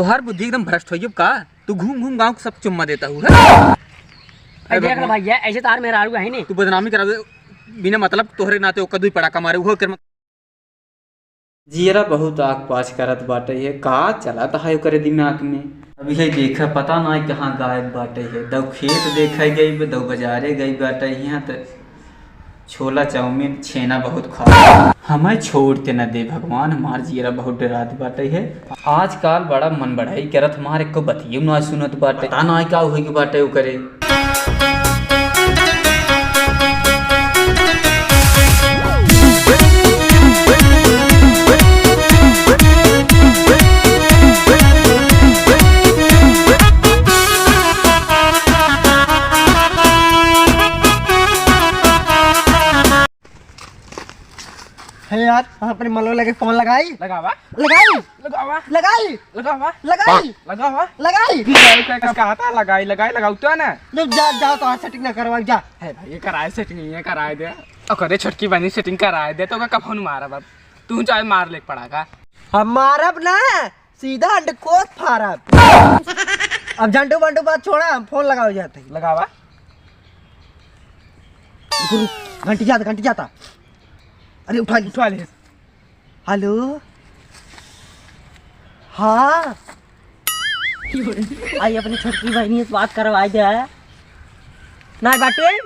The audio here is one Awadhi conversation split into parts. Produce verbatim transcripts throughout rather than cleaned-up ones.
तोहार बुद्धि एकदम भ्रष्ट होइ गई का? तू घूम घूम गाँव को सब चुम्मा देता हूँ, है? अरे देख ना भैया, ऐसे तार मेहरारू है नहीं। तू बदनामी करावे बिना मतलब, तोहरे नाते ओका दुई पड़ाका मारे, उहो कर। जियरा बहुत आग पाछ करत बाटे है, का चलत है ओकरे दिमाग में? अभी है देखा, पता ना कहाँ गायब बाटे है। दौ खेत देखे गई बे, दौ बाजारे गई बाटे, यहाँ त छोला चाउमीन छेना बहुत खा। हमें छोड़ के न दे भगवान, हमार जियरा बहुत डरात बाटे है। आजकल बड़ा मन बढ़ाई करत, हमार एको बतियो ना सुनत बाटे, पता ना का होई के बाटे ओकरे। हे यार, हम अपने मलवा लगे फोन लगाई। लगावा। लगाई। लगावा। लगाई। लगावा। लगाई। लगावा। लगाई। लगाई। लगाई, लगाई, लगाई, लगाऊ तो ना। जब जा, जाओ तो आज सेटिंग ना करवाई, जा। हे भाई, ये कराए सेटिंग, ये कराए दे। ओकरे छोटकी बहनी सेटिंग कराए दे, तो ओका फोन मारब अब। तू चाहे मार ले पड़ाका। हम मारब ना, सीधा अंडकोस फारब। अब झंडू बंडू बात छोड़ा, हम फोन लगावे जाते हैं। लगावा। रुको, रुको, घंटी जाता, घंटी जाता। अरे उठा ली। उठा ली। हेलो, हाँ। आई अपनी छोटकी बहनी से बात करवाई दे। नाहीं बाटी।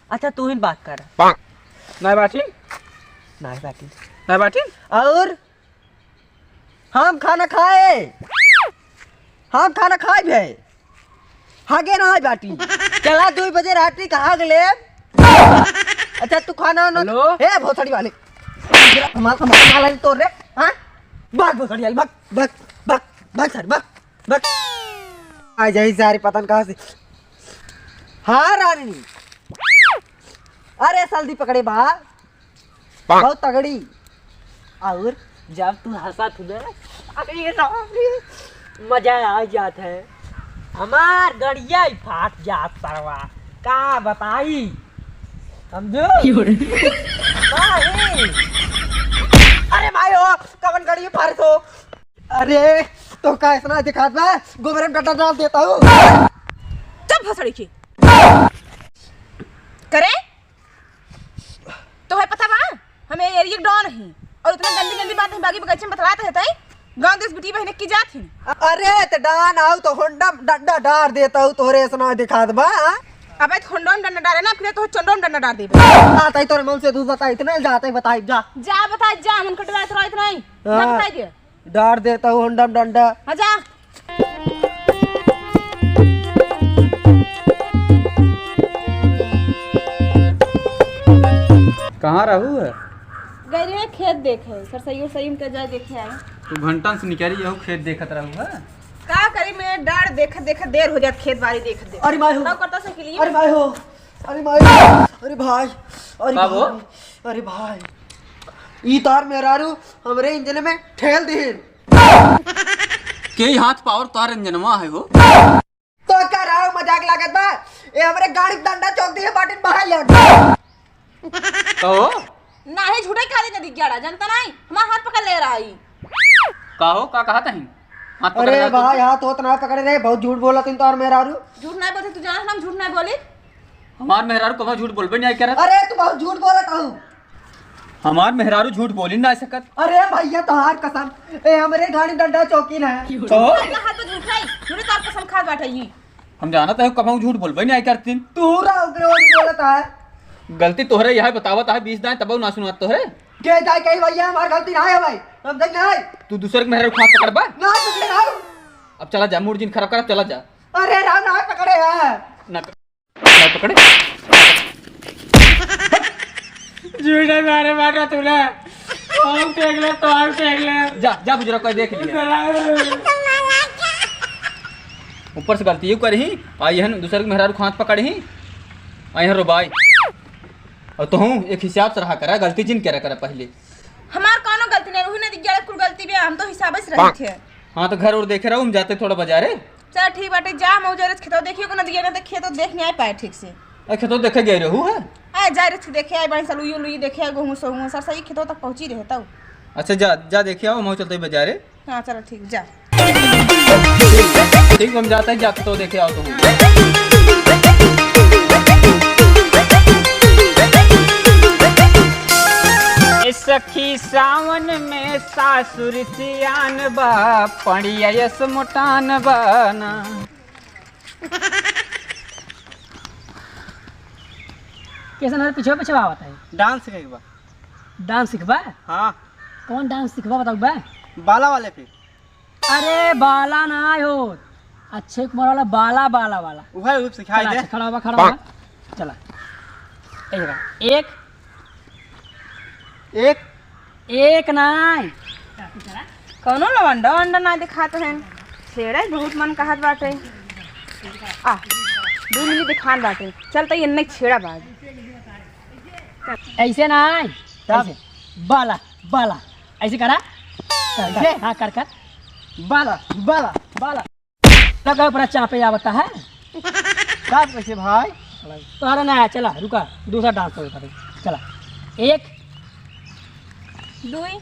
अच्छा, तू ही बात कर। नाहीं बाटी। नाहीं बाटी। नाहीं बाटी। और हम खाना खाए, हम खाना खाए भे। हागे ना है बाटी। चला, दो बजे राती का हाग ले। अच्छा, तू खाना ना। हेलो? ए, भोसड़ी वाले। हमार, हमार माल है तोर रे, हाँ? भाग भोसड़ी वाले, भाग, भाग, भाग, भाग सर, भाग, भाग। आ जाई सारे पता न कहाँ से। हाँ, रानी। अरे, सल्दी पकड़े बा। बहुत तगड़ी। और जब तू हंसत हू ना, अरे राम रे, मजा आ जात है। हमार गड़िया ही फाट जात सरवा, का बताई, समझो? क्यों रे? नहीं। अरे भाई हो, कवन गड़िया फारत हो? अरे, तो का इतना दिखात बा? गोबर में डंडा डाल देता हूँ। चुप भोसड़ी की। करे? तोहे पता बा, हम ए एरिया के डॉन ही, और इतना गंदी गंदी बात नहीं बागी बगीचे में बतलात रहता है, गाँव देश बिटी बहने की जात ही। अरे, त डॉन आऊ तो होंडा में डंडा डार देता हूँ, तोहरे ऐसा ना दिखात बा। अबे, तो होंडा में डंडा डारे ना, फिर तो चोंडो में डंडा डार देबे। आता ही तोरे मन से तू बता, इतना जाता ही बताई, जा। जा बताई, जा, मन कट रहा है इतना ही। जा हाँ। बताई दे। डार देता हूँ होंडा में डंडा। हाँ, जा। कहाँ रहू है? गई रहे खेत देखे, सरसई उरसई में के जाए देखे आए। तू घंटन से निकली यहू खेत देखत रहू है? का करी, मैं डार देखत देखत देर हो जात, खेत बाड़ी देखत देखत। अरे माय हो। का करता साइकिल ये? अरे माय हो। अरे माय हो। अरे भाई। अरे का हो? भाई। अरे भाई। ई तार मेहरारू हमरे इंजन में ठेल दिहिन। के ही हाथ पावर तार इंजनवा है हो? तो का राव मजाक लागत बा? ए हमरे गाड़ी के डंडा चौक दिए बाटिन बाहर ले। कहो? नाही, झूठे खाली नदी ग्याड़ा, जनता नाही, हमार हाथ पकड़ ले रहा है। का हो, का कहत हईं? हाथ पकड़ अरे ले तू। भाई, हाथ होत ना पकड़े रे, बहुत झूठ बोलत हईं तोहर मेहरारू। झूठ नाही बोलत, तू जानत ना हम झूठ नाही बोली। हमार मेहरारू कबो झूठ बोलबे नाही करत। अरे, तू बहुत झूठ बोलत हऊ। हमार मेहरारू झूठ बोली नाही सकत। अरे भैया, तोहार कसम, ए हमरे गाड़ी डंडा चौकी ना। तो? अरे, हाथ तो झूठ है, झूठे तोहर कसम खात बाटे ई। हम जानत है, कबहूँ झूठ बोलबे नाही करतीन। तू राव के रोज बोलत है। गलती तोहरे यह बतावत है, बीस दाएं तबहूँ ना सुनात तोहरे। के जाए कहीं भैया, हमार गलती ना है भाई, हम देख ना है। तू दूसरे के मेहरारू खात पकड़बा? ना पकड़े राव। अब चला जा, मूड जिन खराब कर, अब चला जा। अरे राव ना पकड़े है। ना, ना पकड़े। झूठे मारे मारा तूने। हम देख ले, तो हम देख ले। जा, जा बुजुर्ग को देख लिया। ऊपर से गलती यू करी, आ यहन दूसरे के मेहरारू खात पकड़ी, आ यहन रोबाई। और तोहूँ एक हिसाब से रहा करा, गलती जिन करा करा पहले। हमार कौनो गलती नाही, उही नदी ग्याड़ा कुल गलती बे, हम तो हिसाब से रही थे। हाँ, तो घर और देखे रहो, हम जाते थोड़ा बाजारे। चल ठीक बाटे, जा मऊ जरे खेतो देखियो को नदी ग्याड़ा, खेतो देख नाही पाए ठीक से। अरे खेतो देखे गए रहू है? अरे जा रे, देखे आए बानी, सलुइयो लुई देखे आए, गोहूँ सोहूँ, सर सही खेतो तक पहुँची रहे तब। अच्छा जा, जा देखे आओ, मऊ चलते बाजारे। हाँ, चलो ठीक, जा। ठीक, हम जाते हैं, जाके तो देखे आओ तुम। ए सखी सावन में सासुर सियान बा, पड़िया यस मोटान बा ना। कैसन है, पीछे पीछे आवत है? डांस सीखे के बा। डांस सीखबा? हाँ। कौन डांस सीखबा, बताऊ बा? बाला वाले पे। अरे बाला ना हो, अक्षय कुमार वाला बाला, बाला वाला। उहे, उहे सिखाई चला, दे। अच्छा, खड़ा हुआ, खड़ा हुआ। चला। एक, एक। एक। एक नाय। कौनो लवंडा वंडा ना दिखात है। छेड़ा ही बहुत मन कहत बाटे। आ, दू मिनट दिखान बाटे। चल त ये नहीं छेड़ा बाज। ऐसे नाय। तब? ऐसे। बाला, बाला। ऐसे करा। कर, कर। ऐसे? हाँ, कर, कर। बाला, बाला, बाला। लगा ऊपर चापे आवता है। का कैसे भाई? तोहरा ना है, चला, रुका, दूसरा डांस करो, करो। चला, एक, दुई।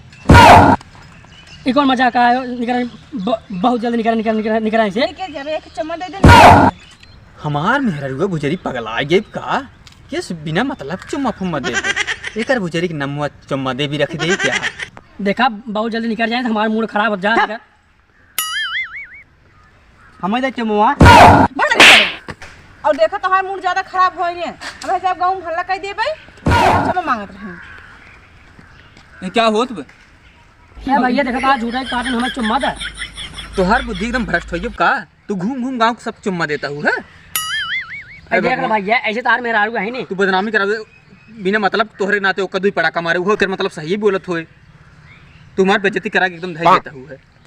ई कौन मजाक है? निकल, ब-, बहुत जल्दी निकल, निकल, निकल, निकल ऐसे। निकल जा रे, एक चम्मच दे दे। हमार मेहररुआ भुजरी पगला गई का? किस बिना मतलब चुम्मा फुम्मा दे दे? एकर भुजरी के नमुआ चुम्मा दे भी रख दे क्या? देखा, बहुत जल्दी निकल जाए, हमारा मूड खराब हो जाए। हमें दे चुमुआ। भर दे। और देखो, तोहार मूड ज्यादा खराब हो रही है। अब ऐसे आप गाँव में हल्ला कर दिए भाई, हम क्षमा मांगत रहे। ये क्या होत बे? ए भैया, देखो, तो झूठा ही काटन हमें चुम्मा दे। तोहार बुद्धि एकदम भ्रष्ट हो गई का? तू घूम घूम गाँव को सब चुम्मा देता हूँ, है? ए, देख लो भगवान। भैया, ऐसे तार मेहरारू है नहीं। तू बदनामी करा दे, बिना मतलब तोहरे नाते ओकर दुई पड़ाका मारे, वो कर मतलब सही बोलत होए। तुम्हार बेइज्जती करा के एकदम धर देता हूँ, है?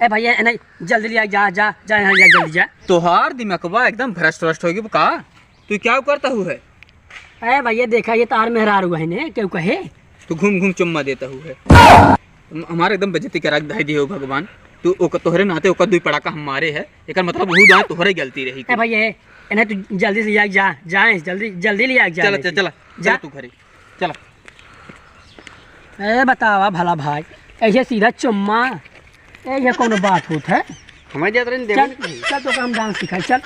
ए भैया, ए नहीं, जल्दी लिया, जा, जा, जा, यहाँ लिया, जल्दी जा। तोहार दिमागवा एकदम भ्रष्ट भ्रष्ट होगी का? तू क्या करता हूँ है? ए भैया, देखा, ये तार मेहरारू है ने, क्यों कहे? तू घूम घूम चुम्मा देता हूँ है। हम-, हमारे एकदम बेइज्जती करा के धाई दिए हो भगवान। तू ओकर, तोहरे नाते ओकर दुई पड़ाका हम मारे है, एकर मतलब वहू दाएं तोहरे गलती रही। ए भैया, ए, इन्हें तू जल्दी से लिया, जा, जाए, जल्दी, जल्दी लिया, जा, चला, चला, चला, जा। चला तू घरे। चला। ए, बतावा भला भाई, ऐसे सीधा चुम्मा, ए, ये कौनो बात होत है? हमें देत रहे, देवे चल, नहीं। चल, तो हम डांस सिखाई, चल।